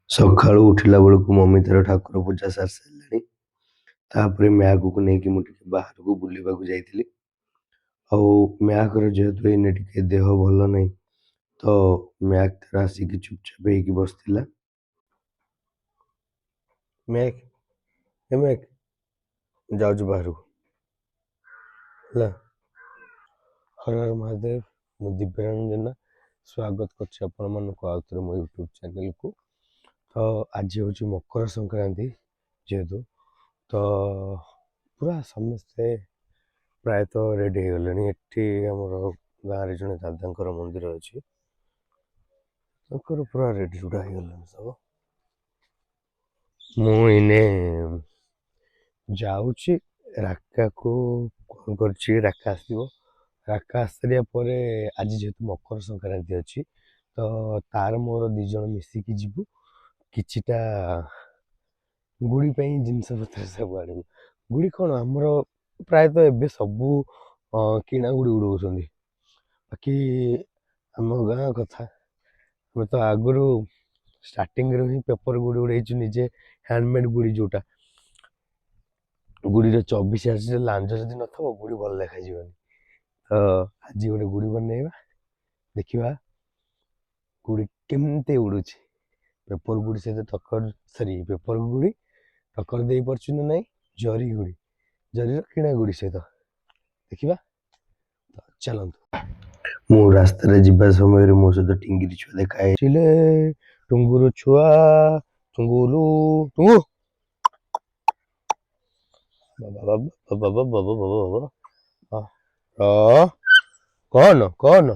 ସକାଳୁ ଉଠିଲା ବେଳକୁ ମମି ତାର ଠାକୁର ପୂଜା ସାରି ସାରିଲାଣି। ତାପରେ ମ୍ୟାଗକୁ ନେଇକି ମୁଁ ଟିକେ ବାହାରକୁ ବୁଲିବାକୁ ଯାଇଥିଲି। ଆଉ ମ୍ୟାଗର ଯେହେତୁ ଏଇନେ ଟିକେ ଦେହ ଭଲ ନାହିଁ, ତ ମ୍ୟାଗ ତାର ଆସିକି ଚୁପଚାପ ହେଇକି ବସିଥିଲା। ମ୍ୟାଗ, ଏ ମ୍ୟାଗ, ଯାଉଛି ବାହାରକୁ ହେଲା। ହର ହର ମହାଦେବ। ମୁଁ ଦିବ୍ୟରଞ୍ଜନ ଜେନା, ସ୍ୱାଗତ କରୁଛି ଆପଣମାନଙ୍କୁ ଆଉ ଥରେ ମୋ ୟୁଟ୍ୟୁବ୍ ଚ୍ୟାନେଲକୁ। ତ ଆଜି ହେଉଛି ମକର ସଂକ୍ରାନ୍ତି ଯେହେତୁ, ତ ପୁରା ସମସ୍ତେ ପ୍ରାୟତଃ ରେଡ଼ି ହେଇଗଲେଣି। ଏଠି ଆମର ଗାଁରେ ଜଣେ ଦାଦାଙ୍କର ମନ୍ଦିର ଅଛି, ତାଙ୍କର ପୁରା ରେଡ଼ି ରୁଡ଼ା ହେଇଗଲାଣି ସବୁ। ମୁଁ ଏଇନେ ଯାଉଛି ରାକାକୁ କଲ୍ କରିଛି, ରାକା ଆସିବ। ରାକା ଆସିସାରିବା ପରେ ଆଜି ଯେହେତୁ ମକର ସଂକ୍ରାନ୍ତି ଅଛି, ତ ତାର ମୋର ଦୁଇ ଜଣ ମିଶିକି ଯିବୁ, କିଛିଟା ଗୁଡ଼ି ପାଇଁ ଜିନିଷ ପତ୍ର ସବୁ ଆଣିବୁ। ଗୁଡ଼ି କ'ଣ, ଆମର ପ୍ରାୟତଃ ଏବେ ସବୁ କିଣା ଗୁଡ଼ି ଉଡ଼ଉଛନ୍ତି। ବାକି ଆମ ଗାଁ କଥା, ଆମେ ତ ଆଗରୁ ଷ୍ଟାର୍ଟିଂରୁ ହିଁ ପେପର ଗୁଡ଼ି ଉଡ଼େଇଛୁ ନିଜେ, ହ୍ୟାଣ୍ଡମେଡ଼୍ ଗୁଡ଼ି। ଯେଉଁଟା ଗୁଡ଼ିର 24 ଆଞ୍ଚ ଲାଞ୍ଜ ଯଦି ନଥିବ, ଗୁଡ଼ି ଭଲ ଦେଖାଯିବନି। ତ ଆଜି ଗୋଟେ ଗୁଡ଼ି ବନେଇବା, ଦେଖିବା ଗୁଡ଼ି କେମିତି ଉଡ଼ୁଛି, ପେପର ଗୁଡ଼ି ସହିତ ଟକ୍କର, ସରି, ପେପର ଗୁଡ଼ି ଟକ୍କର ଦେଇପାରୁଛି ନା ନାହିଁ ଜରି ଗୁଡ଼ି, ଜରିର କିଣା ଗୁଡ଼ି ସହିତ, ଦେଖିବା। ତ ଚାଲନ୍ତୁ। ମୁଁ ରାସ୍ତାରେ ଯିବା ସମୟରେ ମୋ ସହିତ ଟିଙ୍ଗିରି ଛୁଆ ଦେଖା ହେଇଥିଲେ। ଟୁଙ୍ଗୁରୁ ଛୁଆ, ଟୁଙ୍ଗୁରୁ ଟୁଙ୍ଗୁ, ବାବା ବାବା ବାବା ବାବା ବାବା, କଣ କଣ।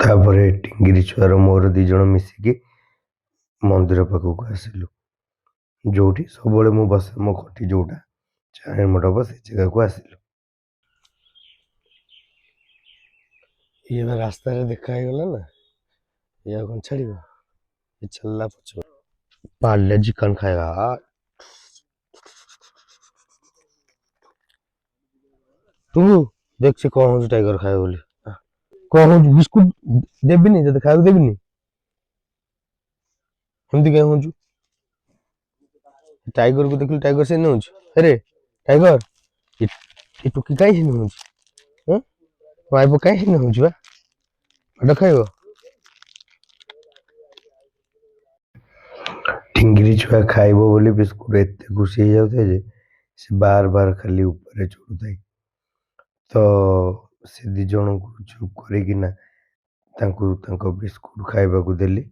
ତାପରେ ଟିଙ୍ଗିରି ଛୁଆର ମୋର ଦୁଇ ଜଣ ମିଶିକି ମନ୍ଦିର ପାଖକୁ ଆସିଲୁ, ଯୋଉଠି ସବୁବେଳେ ମୁଁ ବସେ, ମୋ ଖଟି ଯୋଉଟା ଚାରି ମଣ୍ଡପ, ସେ ଜାଗାକୁ ଆସିଲୁ। ଇଏ ତ ରାସ୍ତାରେ ଦେଖା ହେଇଗଲା ନା, ଇଏ ଆଉ କଣ ଛାଡ଼ିବ? ଏ ଚାଲିଲା ପଛ। ପାର୍ଲେ ଚିକନ ଖାଇବା। ଟୁଙ୍ଗୁ, ଦେଖ ସେ କଣ ହଉଛି, ଟାଇଗର ଖାଇବ ବୋଲି କଣ ହଉଛି। ବିସ୍କୁଟ ଦେବିନି ତତେ, ଖାଇବାକୁ ଦେବିନି। ଏମିତି କାହିଁ ହଉଛୁ? ଟାଇଗରକୁ ଦେଖିଲୁ, ଟାଇଗର ସେ ନେଉଛି। ଆରେ ଟାଇଗର, ଏ ଟୁକି କାହିଁ ସେମିତି ହଉଛି? ହଁ, ଆଇବ କାହିଁ ସେମିତି ହଉଛି ବା? ମାଡ଼ ଖାଇବ। ଟିଙ୍ଗିରି ଛୁଆ ଖାଇବ ବୋଲି ବିସ୍କୁଟ ଏତେ ଖୁସି ହେଇଯାଉଥାଏ ଯେ ସେ ବାର ବାର ଖାଲି ଉପରେ ଚଢ଼ୁଥାଏ। ତ ସେ ଦୁଇ ଜଣଙ୍କୁ ଚୁପ୍ କରିକିନା ତାଙ୍କୁ ତାଙ୍କ ବିସ୍କୁଟ ଖାଇବାକୁ ଦେଲି।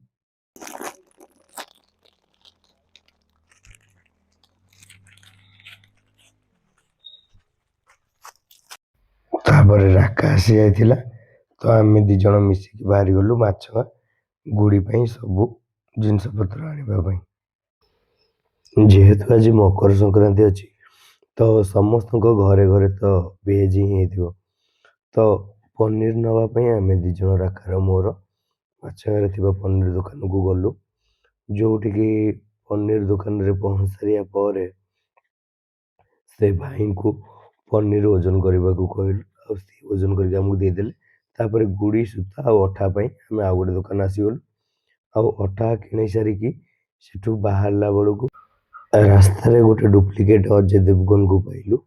ତାପରେ ରାକା ଆସି ଯାଇଥିଲା, ତ ଆମେ ଦୁଇ ଜଣ ମିଶିକି ବାହାରିଗଲୁ ମାଛ ଗୁଡ଼ି ପାଇଁ ସବୁ ଜିନିଷପତ୍ର ଆଣିବା ପାଇଁ। ଯେହେତୁ ଆଜି ମକର ସଂକ୍ରାନ୍ତି ଅଛି, ତ ସମସ୍ତଙ୍କ ଘରେ ଘରେ ତ ଭେଜ୍ ହିଁ ହେଇଥିବ। ତ ପନିର ନେବା ପାଇଁ ଆମେ ଦୁଇ ଜଣ, ରାକାର ମୋର, ମାଛଗାଁରେ ଥିବା ପନିର ଦୋକାନକୁ ଗଲୁ, ଯେଉଁଠିକି ପନିର ଦୋକାନରେ ପହଞ୍ଚି ସାରିବା ପରେ ସେ ଭାଇଙ୍କୁ ପନିର ଓଜନ କରିବାକୁ କହିଲୁ, ଆଉ ସିଏ ଓଜନ କରିକି ଆମକୁ ଦେଇଦେଲେ। ତାପରେ ଗୁଡ଼ି ସୂତା ଆଉ ଅଠା ପାଇଁ ଆମେ ଆଉ ଗୋଟେ ଦୋକାନ ଆସିଗଲୁ। ଆଉ ଅଠା କିଣି ସାରିକି ସେଠୁ ବାହାରିଲା ବେଳକୁ ରାସ୍ତାରେ ଗୋଟେ ଡୁପ୍ଲିକେଟ୍ ଅଜୟ ଦେବଗନକୁ ପାଇଲୁ।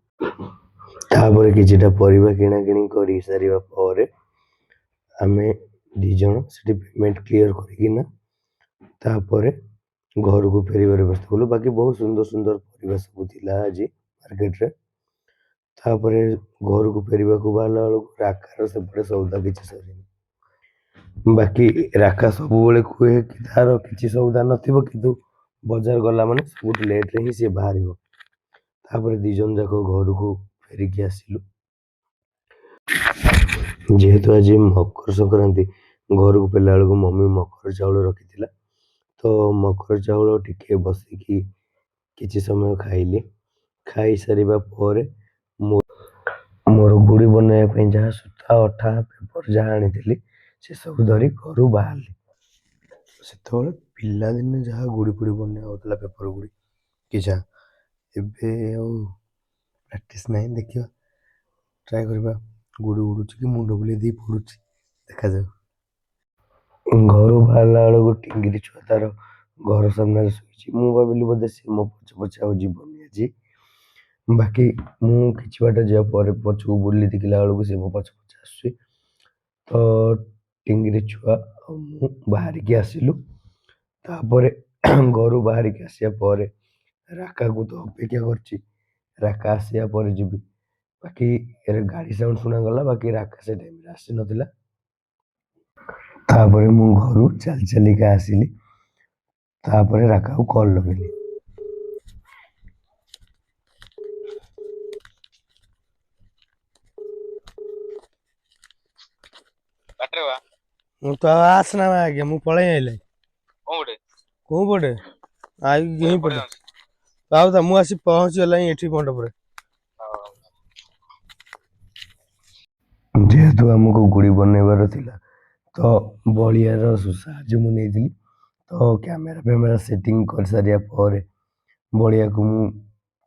ତାପରେ କିଛିଟା ପରିବା କିଣାକିଣି କରି ସାରିବା ପରେ ଆମେ ଦୁଇ ଜଣ ସେଠି ପେମେଣ୍ଟ କ୍ଲିୟର କରିକିନା ତାପରେ ଘରକୁ ଫେରିବାର ବ୍ୟବସ୍ଥା କଲୁ। ବାକି ବହୁତ ସୁନ୍ଦର ସୁନ୍ଦର ପରିବା ସବୁ ଥିଲା ଆଜି ମାର୍କେଟରେ। ତାପରେ ଘରକୁ ଫେରିବାକୁ ବାହାରିଲା ବେଳକୁ ରାକାର ସେପଟେ ସଉଦା କିଛି ସରିନି। ବାକି ରାକା ସବୁବେଳେ କୁହେ କି ତାର କିଛି ସଉଦା ନଥିବ, କିନ୍ତୁ ବଜାର ଗଲା ମାନେ ସବୁଠୁ ଲେଟ୍ରେ ହିଁ ସିଏ ବାହାରିବ। ତାପରେ ଦୁଇ ଜଣ ଯାକ ଘରକୁ ଫେରିକି ଆସିଲୁ। ଯେହେତୁ ଆଜି ମକର ସଂକ୍ରାନ୍ତି, ଘରକୁ ଫେରିଲା ବେଳକୁ ମମି ମକର ଚାଉଳ ରଖିଥିଲା, ତ ମକର ଚାଉଳ ଟିକେ ବସିକି କିଛି ସମୟ ଖାଇଲି। ଖାଇସାରିବା ପରେ ମୋର ଗୁଡ଼ି ବନେଇବା ପାଇଁ ଯାହା ସୂତା, ଅଠା, ପେପର ଯାହା ଆଣିଥିଲି, ସେସବୁ ଧରି ଘରୁ ବାହାରିଲି। ସେତେବେଳେ ପିଲାଦିନେ ଯାହା ଗୁଡ଼ି ଫୁଡ଼ି ବନେଇବା ହେଉଥିଲା, ପେପର ଗୁଡ଼ି କି ଯାହା, ଏବେ ଆଉ ପ୍ରାକ୍ଟିସ୍ ନାହିଁ। ଦେଖିବା, ଟ୍ରାଏ କରିବା, ଗୁଡ଼ି ଉଡ଼ୁଛି କି ମୁଣ୍ଡ ବୁଲେଇ ଦେଇ ପଡ଼ୁଛି, ଦେଖାଯାଉ। ଘରୁ ବାହାରିଲା ବେଳକୁ ଟିଙ୍ଗିରି ଛୁଆ ତାର ଘର ସାମ୍ନାରେ ଶୋଇଛି। ମୁଁ ଭାବିଲି ବୋଧେ ସେ ମୋ ପଛେ ପଛେ ଆଉ ଯିବନି ଆଜି। ବାକି ମୁଁ କିଛି ବାଟ ଯିବା ପରେ ପଛକୁ ବୁଲି ଦେଖିଲା ବେଳକୁ ସେ ମୋ ପଛେ ପଛେ ଆସୁଛି। ତ ଟିଙ୍ଗିରି ଛୁଆ ଆଉ ମୁଁ ବାହାରିକି ଆସିଲୁ। ତାପରେ ଘରୁ ବାହାରିକି ଆସିବା ପରେ ରାକାକୁ ତ ଅପେକ୍ଷା କରିଛି, ରାକା ଆସିବା ପରେ ଯିବି। ବାକି ଗାଡ଼ି ସାଉଣ୍ଡ ଶୁଣାଗଲା, ବାକି ରାକା ସେ ଟାଇମ୍ରେ ଆସିନଥିଲା। ତାପରେ ମୁଁ ଘରୁ ଚାଲି ଚାଲିକା ଆସିଲି। ତାପରେ ରାକାକୁ କଲ୍ ଲଗେଇଲି। ବାଟରେ ବା। ମୁଁ ତ ଆସନା ଆଜ୍ଞା, ମୁଁ ପଳେଇ ଆଇଲି। କୋଉ ପଟେ? କୋଉ ପଟେ I ଗେଇଁ ପଟେ ପଟେ ଯାଉଛି। ଆଉ ତ ମୁଁ ଆସି ପହଞ୍ଚିଗଲାଣି ଏଠି ମଣ୍ଡପରେ। ଯେହେତୁ ଆମକୁ ଗୁଡ଼ି ବନେଇବାର ଥିଲା, ତ ବଳିଆର ସାହାଯ୍ୟ ମୁଁ ନେଇଥିଲି। ତ କ୍ୟାମେରା ଫ୍ୟାମେରା ସେଟିଂ କରିସାରିବା ପରେ ବଳିଆକୁ ମୁଁ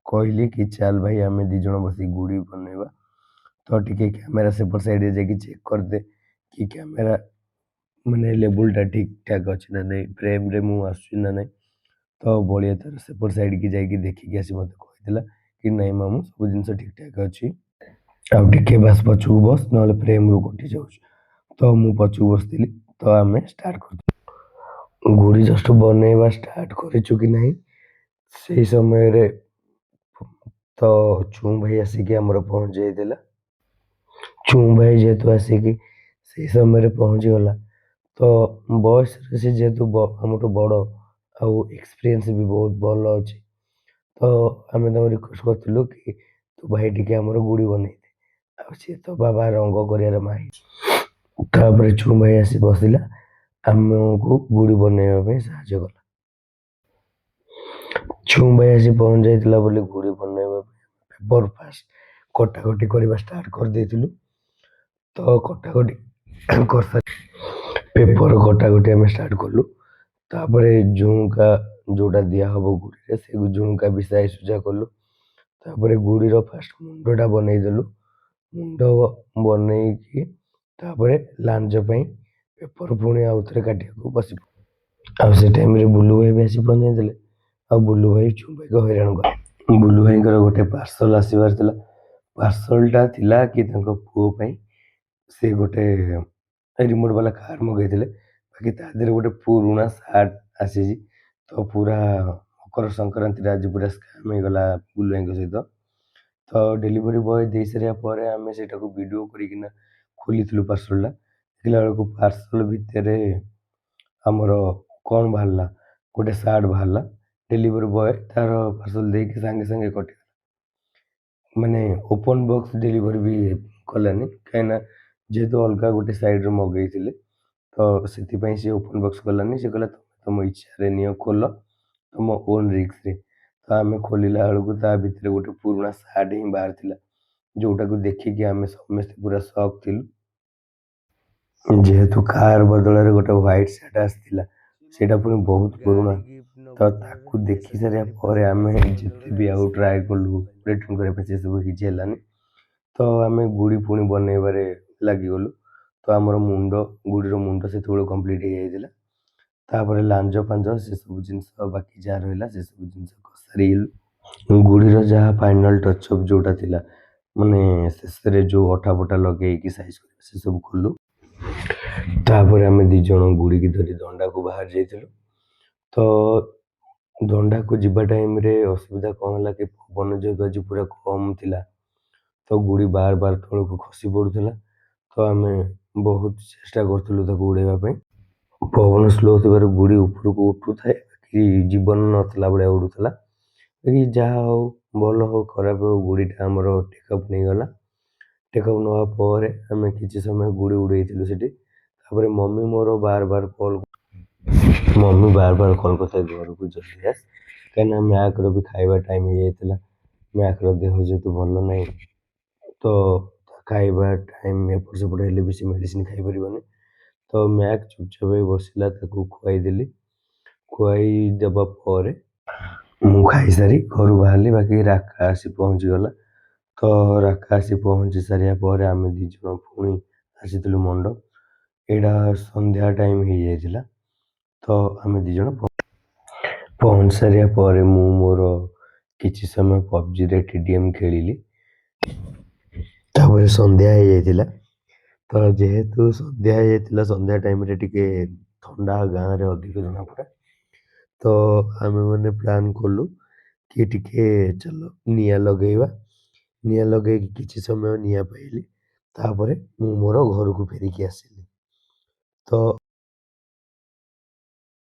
କହିଲି କି ଚାଲ ଭାଇ, ଆମେ ଦୁଇ ଜଣ ବସିକି ଗୁଡ଼ି ବନେଇବା। ତ ଟିକେ କ୍ୟାମେରା ସେପଟ ସାଇଡ଼ରେ ଯାଇକି ଚେକ୍ କରିଦେ କି କ୍ୟାମେରା ମାନେ ଲେବୁଲଟା ଠିକ୍ ଠାକ୍ ଅଛି ନା ନାହିଁ, ଫ୍ରେମ୍ରେ ମୁଁ ଆସୁଛି ନା ନାହିଁ। ତ ବଳିଆ ତାର ସେପଟ ସାଇଡ଼କି ଯାଇକି ଦେଖିକି ଆସି ମୋତେ କହିଥିଲା କି ନାଇଁ ମାମୁଁ, ସବୁ ଜିନିଷ ଠିକ୍ ଠାକ୍ ଅଛି, ଆଉ ଟିକେ ବାସ୍ ପଛକୁ ବସ, ନହେଲେ ଫ୍ରେମ୍ରୁ କଟି ଯାଉଛି। ତ ମୁଁ ପଛକୁ ବସିଥିଲି। ତ ଆମେ ଷ୍ଟାର୍ଟ କରିଥିଲୁ। ଗୁଡ଼ି ଜଷ୍ଟ ବନେଇବା ଷ୍ଟାର୍ଟ କରିଛୁ କି ନାହିଁ, ସେଇ ସମୟରେ ତ ଚୁଁ ଭାଇ ଆସିକି ଆମର ପହଞ୍ଚି ଯାଇଥିଲା। ଚୁଁ ଭାଇ ଯେହେତୁ ଆସିକି ସେଇ ସମୟରେ ପହଞ୍ଚିଗଲା, ତ ବୟସରେ ସେ ଯେହେତୁ ଆମଠୁ ବଡ଼ ଆଉ ଏକ୍ସପିରିଏନ୍ସ ବି ବହୁତ ଭଲ ଅଛି, ତ ଆମେ ତାଙ୍କୁ ରିକ୍ୱେଷ୍ଟ କରିଥିଲୁ କି ତୁ ଭାଇ ଟିକେ ଆମର ଗୁଡ଼ି ବନେଇଦେ। ଆଉ ସିଏ ତ ବାବା ରଙ୍ଗ କରିବାରେ ମାହିର। ତାପରେ ଚୁଁ ଭାଇ ଆସି ବସିଲା, ଆମକୁ ଗୁଡ଼ି ବନେଇବା ପାଇଁ ସାହାଯ୍ୟ କଲା। ଚୁଁ ଭାଇ ଆସି ପହଞ୍ଚି ଯାଇଥିଲା ବୋଲି ଗୁଡ଼ି ବନେଇବା ପାଇଁ ପେପର ଫାଷ୍ଟ କଟାକଟି କରିବା ଷ୍ଟାର୍ଟ କରିଦେଇଥିଲୁ। ତ କଟାକଟି କରିସାରି ପେପର କଟାକଟି ଆମେ ଷ୍ଟାର୍ଟ କଲୁ। ତାପରେ ଝୁଣୁକା ଯେଉଁଟା ଦିଆହବ ଗୁଡ଼ିରେ, ସେ ଝୁଣୁକା ବି ସାଇଜ ସୁଜା କଲୁ। ତାପରେ ଗୁଡ଼ିର ଫାଷ୍ଟ ମୁଣ୍ଡଟା ବନେଇଦେଲୁ। ମୁଣ୍ଡ ବନେଇକି ତାପରେ ଲାଞ୍ଜ ପାଇଁ ପେପର ପୁଣି ଆଉ ଥରେ କାଟିବାକୁ ବସି। ଆଉ ସେ ଟାଇମ୍ରେ ବୁଲୁ ଭାଇ ବି ଆସି ପହଞ୍ଚିଯାଇଥିଲେ। ଆଉ ବୁଲୁ ଭାଇ ଚୁଁ ଭାଇକୁ ହଇରାଣ କଲେ। ବୁଲୁ ଭାଇଙ୍କର ଗୋଟେ ପାର୍ସଲ ଆସିବାର ଥିଲା। ପାର୍ସଲଟା ଥିଲା କି ତାଙ୍କ ପୁଅ ପାଇଁ ସେ ଗୋଟେ ରିମୋଟ୍ ବାଲା କାର୍ ମଗେଇଥିଲେ। ବାକି ତା ଦେହରେ ଗୋଟେ ପୁରୁଣା ସାର୍ଟ ଆସିଛି। ତ ପୁରା ମକର ସଂକ୍ରାନ୍ତିରେ ଆଜି ପୁରା ସ୍କାମ୍ ହେଇଗଲା ବୁଲୁ ଭାଇଙ୍କ ସହିତ। ତ ଡେଲିଭରି ବୟ ଦେଇସାରିବା ପରେ ଆମେ ସେଇଟାକୁ ଭିଡ଼ିଓ କରିକିନା ଖୋଲିଥିଲୁ ପାର୍ସଲଟା। ଦେଖିଲା ବେଳକୁ ପାର୍ସଲ ଭିତରେ ଆମର କ'ଣ ବାହାରିଲା? ଗୋଟେ ସାର୍ଟ ବାହାରିଲା। ଡେଲିଭରି ବୟ ତାର ପାର୍ସଲ ଦେଇକି ସାଙ୍ଗେ ସାଙ୍ଗେ କଟିଗଲା, ମାନେ ଓପନ୍ ବକ୍ସ ଡେଲିଭରି ବି କଲାନି। କାହିଁକିନା ଯେହେତୁ ଅଲଗା ଗୋଟେ ସାଇଡ଼ରୁ ମଗେଇଥିଲେ, ତ ସେଥିପାଇଁ ସେ ଓପନ୍ ବକ୍ସ କଲାନି। ସେ କହିଲା, ତମେ ତମ ଇଚ୍ଛାରେ ନିଅ, ଖୋଲ ତମ ଓନ୍ ରିସ୍କରେ। ତ ଆମେ ଖୋଲିଲା ବେଳକୁ ତା ଭିତରେ ଗୋଟେ ପୁରୁଣା ସାର୍ଟ ହିଁ ବାହାରିଥିଲା, ଯେଉଁଟାକୁ ଦେଖିକି ଆମେ ସମସ୍ତେ ପୁରା ସକ୍ ଥିଲୁ। ଯେହେତୁ କାର୍ ବଦଳରେ ଗୋଟେ ହ୍ୱାଇଟ୍ ସାର୍ଟ ଆସିଥିଲା, ସେଇଟା ପୁଣି ବହୁତ ପୁରୁଣା। ତ ତାକୁ ଦେଖି ସାରିବା ପରେ ଆମେ ଯେତେ ବି ଆଉ ଟ୍ରାଏ କଲୁ ରିଟର୍ନ କରିବା ପାଇଁ, ସେସବୁ କିଛି ହେଲାନି। ତ ଆମେ ଗୁଡ଼ି ପୁଣି ବନେଇବାରେ ଲାଗିଗଲୁ। ତ ଆମର ମୁଣ୍ଡ, ଗୁଡ଼ିର ମୁଣ୍ଡ ସେତେବେଳେ କମ୍ପ୍ଲିଟ୍ ହେଇଯାଇଥିଲା। ତାପରେ ଲାଞ୍ଜ ଫାଞ୍ଜ ସେସବୁ ଜିନିଷ ବାକି ଯାହା ରହିଲା, ସେସବୁ ଜିନିଷ ସାରିଗଲୁ। ଗୁଡ଼ିର ଯାହା ଫାଇନାଲ୍ ଟଚ୍ ଅପ୍ ଯେଉଁଟା ଥିଲା, ମାନେ ଶେଷରେ ଯେଉଁ ଅଠା ଫଠା ଲଗେଇକି ସାଇଜ୍ କରିବା, ସେସବୁ କଲୁ। ତାପରେ ଆମେ ଦୁଇ ଜଣ ଗୁଡ଼ିକି ଧରି ଦଣ୍ଡାକୁ ବାହାରି ଯାଇଥିଲୁ। ତ ଦଣ୍ଡାକୁ ଯିବା ଟାଇମ୍ରେ ଅସୁବିଧା କ'ଣ ହେଲା କି ପବନ ଯେହେତୁ ଆଜି ପୁରା କମ୍ ଥିଲା, ତ ଗୁଡ଼ି ବାର ବାର ତଳକୁ ଖସି ପଡ଼ୁଥିଲା। ତ ଆମେ ବହୁତ ଚେଷ୍ଟା କରୁଥିଲୁ ତାକୁ ଉଡ଼େଇବା ପାଇଁ। ପବନ ସ୍ଲୋ ଥିବାରୁ ଗୁଡ଼ି ଉପରକୁ ଉଠୁଥାଏ କି ଜୀବନ ନଥିଲା ଭଳିଆ ଉଡ଼ୁଥିଲା। ବାକି ଯାହା ହଉ, ଭଲ ହଉ ଖରାପ ହଉ, ଗୁଡ଼ିଟା ଆମର ଟେକଅପ୍ ନେଇଗଲା। ଟେକଅପ୍ ନେବା ପରେ ଆମେ କିଛି ସମୟ ଗୁଡ଼ି ଉଡ଼େଇଥିଲୁ ସେଠି। ତାପରେ ମମି ମୋର ବାର ବାର କଲ୍, ମମି ବାର ବାର କଲ୍ କରିଥାଏ ଘରକୁ ଜଲ୍ଦି ଆସ, କାହିଁକିନା ମ୍ୟାକ୍ର ବି ଖାଇବା ଟାଇମ୍ ହେଇଯାଇଥିଲା। ମ୍ୟାକ୍ର ଦେହ ଯେହେତୁ ଭଲ ନାହିଁ, ତ ଖାଇବା ଟାଇମ୍ ଏପଟ ସେପଟ ହେଲେ ବି ସେ ମେଡ଼ିସିନ ଖାଇପାରିବନି। ତ ମ୍ୟାକ୍ ଚୁପଚାପ ହେଇ ବସିଲା, ତାକୁ ଖୁଆଇଦେଲି। ଖୁଆଇ ଦେବା ପରେ ମୁଁ ଖାଇସାରି ଘରୁ ବାହାରିଲି। ବାକି ରାକା ଆସି ପହଞ୍ଚିଗଲା। ତ ରାକା ଆସି ପହଞ୍ଚି ସାରିବା ପରେ ଆମେ ଦୁଇ ଜଣ ପୁଣି ଆସିଥିଲୁ ମଣ୍ଡପ। ଏଇଟା ସନ୍ଧ୍ୟା ଟାଇମ୍ ହେଇଯାଇଥିଲା। ତ ଆମେ ଦୁଇ ଜଣ ପହଞ୍ଚି ସାରିବା ପରେ ମୁଁ ମୋର କିଛି ସମୟ ପବଜିରେ TDM ଖେଳିଲି। ତାପରେ ସନ୍ଧ୍ୟା ହେଇଯାଇଥିଲା। ତ ଯେହେତୁ ସନ୍ଧ୍ୟା ହେଇଯାଇଥିଲା, ସନ୍ଧ୍ୟା ଟାଇମ୍ରେ ଟିକେ ଥଣ୍ଡା ଗାଁରେ ଅଧିକ ଜଣାପଡ଼େ। ତ ଆମେମାନେ ପ୍ଲାନ୍ କଲୁ କି ଟିକେ ଚାଲ ନିଆଁ ଲଗେଇବା। ନିଆଁ ଲଗେଇକି କିଛି ସମୟ ନିଆଁ ପାଇଲି। ତାପରେ ମୁଁ ମୋର ଘରକୁ ଫେରିକି ଆସିଲି। ତ